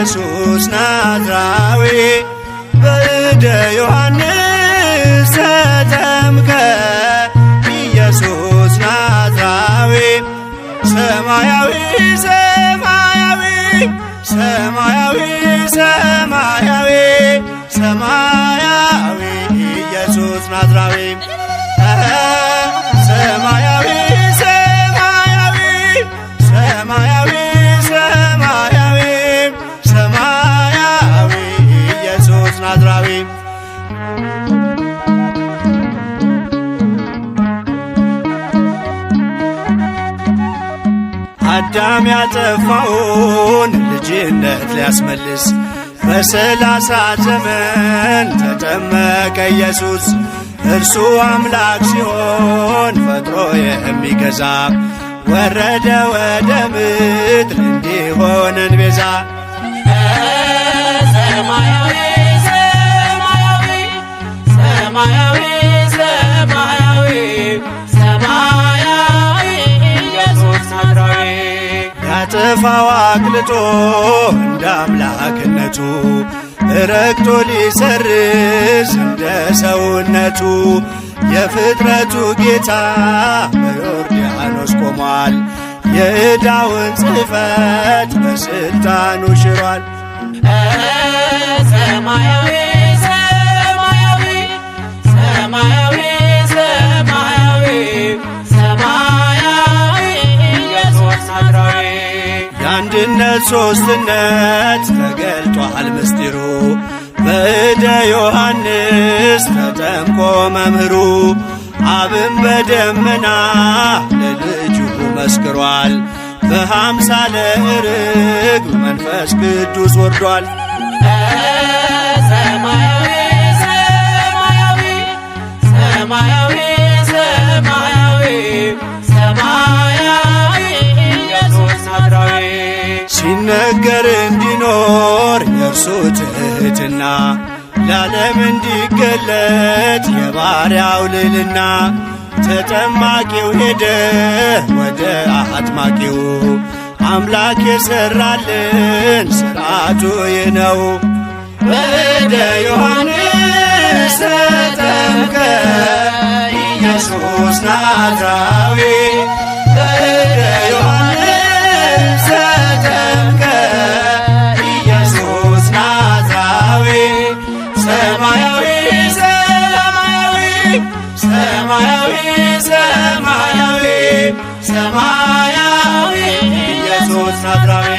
ኢየሱስ ናዝራዊ በእደ ዮሐንስ ተጠምቀ ኢየሱስ ናዝራዊ ሰማያዊ ሰማያዊ ሰማያዊ ሰማያዊ ሰማያዊ ኢየሱስ ናዝራዊ ሰማያዊ ሰማያዊ ሰማያዊ ሰማያዊ ሰማያዊ ኢየሱስ ናዝራዊ። አዳም ያጠፋውን ልጅነት ሊያስመልስ በ30 ዘመን ተጠመቀ ኢየሱስ። እርሱ አምላክ ሲሆን ፈጥሮ የሚገዛ ወረደ ወደ ምድር እንዲሆነን ቤዛ። ሰማያዊ ሰማያዊ ሰማያዊ ሰማያዊ ሰማያዊ ኢየሱስ ናዝራዊ። ያጠፋው አቅልጦ እንደ አምላክነቱ ረግጦ ሊሰርዝ እንደ ሰውነቱ የፍጥረቱ ጌታ በዮርዳኖስ ቆሟል። የዕዳውን ጽሕፈት በሥልጣኑ ሽሯል። ሰማያዊ ሰማያዊ ሰማያዊ ሰማያዊ ሰማያዊ ኢየሱስ ናዝራዊ። የአንድነት ሦስትነት ተገልጧል ምስጢሩ በእደ ዮሐንስ ተጠምቆ መምህሩ አብን በደመና ለልጁ መስክሯል። በአምሳለ ርግብ መንፈስ ቅዱስ ወርዷል። ሰማያዊ ሰማያዊ ሰማያዊ ሰማያዊ ሰማያዊ ኢየሱስ ናዝራዊ። ሲነገር እንዲኖር የእርሱ ትሕትና ለዓለም እንዲገለጥ የባሪያው ልዕልና ተጠማቂው ሄደ ወደ አጥማቂው አምላክ የሠራልን ሥርዓቱ ይህ ነው። በእደ ዮሐንስ ተጠምቀ ኢየሱስ ናዝራዊ በእደ ዮሐንስ ተጠምቀ ኢየሱስ ናዝራዊ ሰማያዊ ሰማያዊ ሰማያዊ ሰማያዊ ሰማያዊ ኢየሱስ ናዝራዊ።